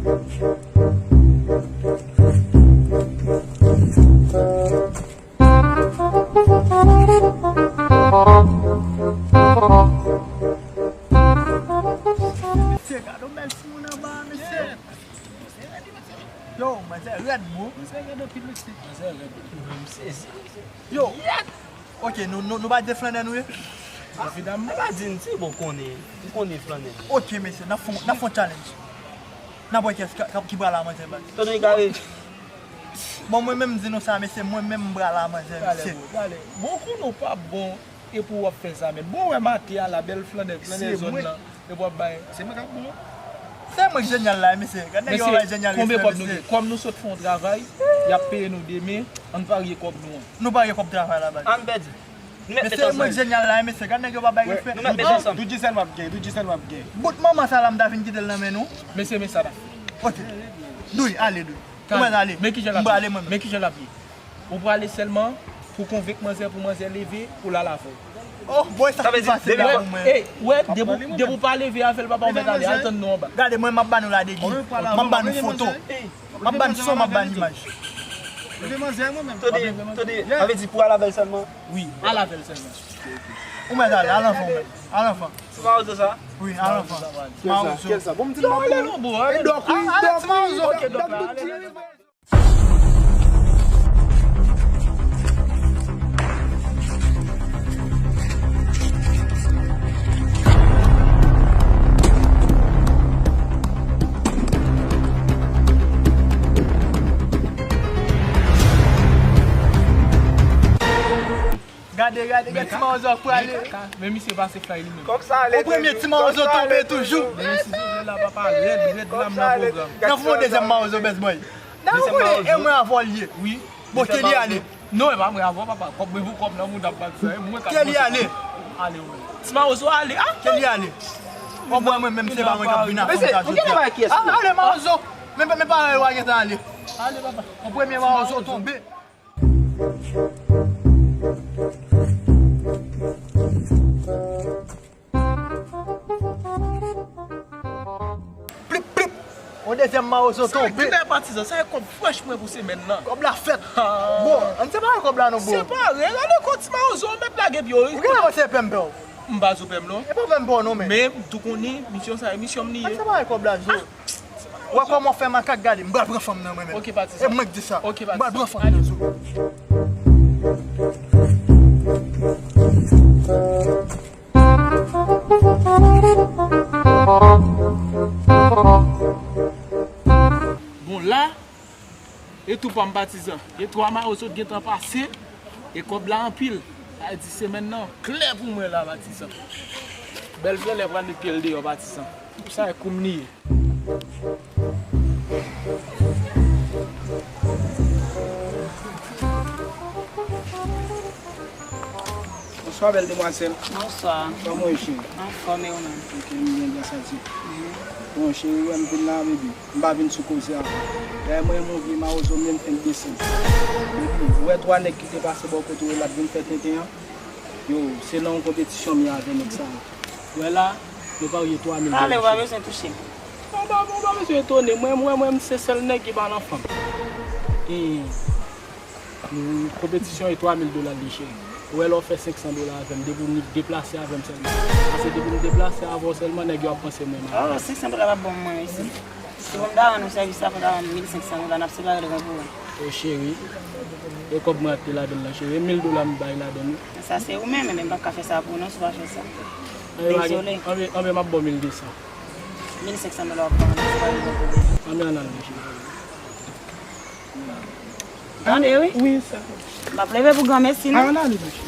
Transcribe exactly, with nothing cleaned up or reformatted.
Mesye, gade yon bèl timoun anba a, mesye. Yo, manzè rèd, bro. Manzè rèd anpil, mesye. Manzè rèd. M sezi, mesye. Yo. Ok, nou, nou, nou pa de flannè nou ye? Evidamman. N pa di n ti bon konnen. M konnen flannè. Ok, mesye, n ap fè, n ap fè yon challenge. N ap wè kiyès ki, ki pral a manzè, baz. Tande, gade. Bon, mwen menm, m di nou sa, mesye, mwen menm, m pral a manzè, mesye. Gade, bro, gade. Bon, konnen w pa bon. Epi w ap fè sa menm. Bon, wè maten a la, bèl flannè, flannè zòn nan. Epi w ap bay. Se mwen k ap bon. Se mwen k jenyal la, mesye. Gad nèg yo bay jenyal respè, mesye. Mesye, konbyen kòb nou gen? Kòm nou sot fè yon travay, y ap peye nou demen, ann parye kòb nou an. Nou parye kòb travay la, baz. Ann pèdi. Mesye, se mwen k jenyal la, mesye. Gad nèg yo pa bay respè. Nou mèt met ansanm. Doudji sèl m ap gen, doudji sèl m ap gen. Bout manman sa la, m ta vin kite l nan men nou. Mesye, men sa la. Ok. Doudji, ale, Doudji. Ou mèt ale. Men kijan l ap ye? M prale mwen menm. Men kijan l ap ye? Ou prale sèlman pou konvenk manzè, pou manzè leve, pou l al avè w. Oh, boy, sa vin fasil la pou mwen. Ey, ou wè, depi, depi w pa leve avè l, papa, ou mèt ale. Al tann nou anba. Gade, mwen, m ap ba nou la degi. M ap ba nou foto. M ap ba n son, m ap ba n imaj. Leve manzè mwen menm. Tande, tande, sa vle di pou al avè l sèlman? Wi, al avè l sèlman. Ou mèt ale, al anvan ou menm. Al anvan. Ti mawozo sa? Wi, al anvan. Ti mawozo. Kèl sa? Bon, m di l mwen bon. E dòk, wi, dòk, wi, dòk, dòk, dòk. Gade, gade, gade, ti mawozo ap prale. Men misye pase fly li menm. Kòb sa ale. O premye, ti mawozo tonbe toujou. Men misye la, papa, rèd, rèd la, m nan pwogram. Nan fè yon dezyèm mawozo, best boy. Nan woule, e mwen avè w l ye. Wi. Bon, ke li ale. Non, e pa mwen avè w, papa. Kòb mwen pou kòb nan mouda, m pa di sa. E mwen k ap. Ke li ale. Ale, wi. Ti mawozo ale. Ah! Ke li ale. O mwen, mwen menm, se pa mwen k ap vin a fanm sa jodi a. Ah, ale, mawozo. Men, men pa wè w a gentan ale. Ale, papa. O premye mawozo tonbe. Plip, plip. On dezyèm mawozo tonbe. Sa e patizan, sa e kòb frèch mwen pou semèn nan. Kòb la fèt. Bon, ann separe kòb la non, bro. Separe, gade kòb ti mawozo, mèt lage pye w. Ou genlè wè se pè m pè w. M pa sou pè m non. E pa pè m pè w non, men. Men, m tou konnen, misyon sa, e misyon m li ye. Ann separe kòb la, zo. Ou wè kòman w fè makak, gade, m pral pran fanm nan mwen menm. Ok, patizan. E mwen k di sa. Ok, patizan. M pral pran fanm nan, zo. Bon, la, e tou pa m patizan. Gen twa mawozo t gentan pase, e kòb la anpil. Sa di semèn nan klè pou mwen la, patizan. Bèl flannè pral met pye l deyò, patizan. Sa e kou m li ye. Bonswa, bèl demwazèl. Bonswa. Kòman w ye, cheri? Anfòm, e ou menm? Ok, m byen, gras a Dye. Mhm. Bon, cheri, ou wè m vin la, baby. M pa vin sou koze avè w. Dayè, mwen, yon vye mawozo, m ye, m fenk desann. Baby, ou wè twa nèg ki te pase bò kote w la, t vin fè tenten an? Yo, se nan yon konpetisyon m ye avè nèg sa yo. Ou wè la, nou parye twa mil dola. Ale, ou pa bezwen touche m. Ou pa, ou pa bezwen etone. Mwen, mwen, mwen, m se sèl nèg ki pa nan fanm. E, konpetisyon e twa mil dola l ye, cheri. Ou wè lè w fè senk san dola avè m, depi w deplase avè m sèlman. Paske depi m deplase avè w sèlman, nèg yo ap panse mwen malad. Oh, senk san dola p ap bon pou mwen, mesi. Se pou m ta rann ou sèvis la, pou ta rann mil senk san dola, n ap separe l gon pou gon. O cheri, e kòb mwen ak te ladann lan, cheri, e mil dola m bay ladann wi. Sa se ou menm, men m p ap ka fè sa pou ou non, si w pa fè sa. Dezole. Anben, anben, anben, m ap ba w mil de san. Mil senk san dola w ap pran, separe l gon pou gon. Anben, ann al, cheri. Tande wi. Wi, sa. M ap leve pou granmesi non. Ann ale, cheri.